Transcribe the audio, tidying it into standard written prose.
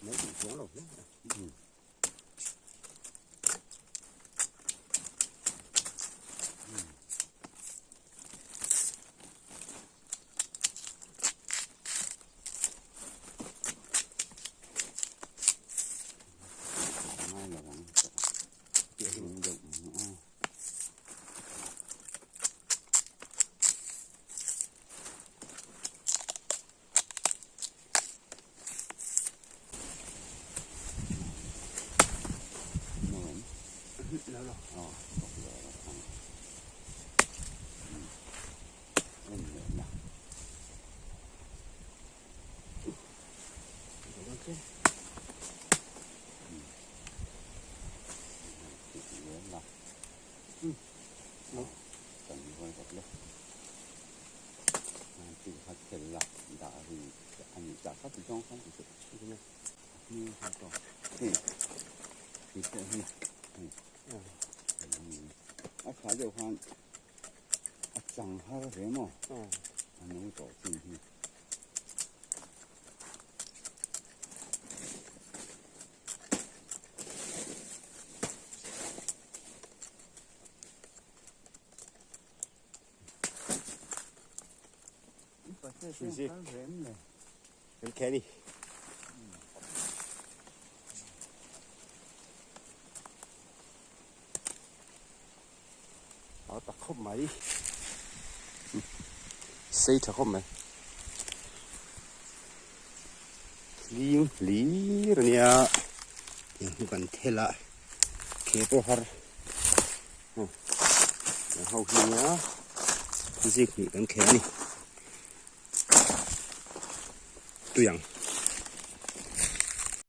Mai duh chuang lo hle. Kan A tak khawp mai. Sei tha khawp mai. Hling hlir a nia. Tiang hi kan thel a. Ke pawh har. Ho hi nia. Zik hnih kan kheh a ni. Tui ang.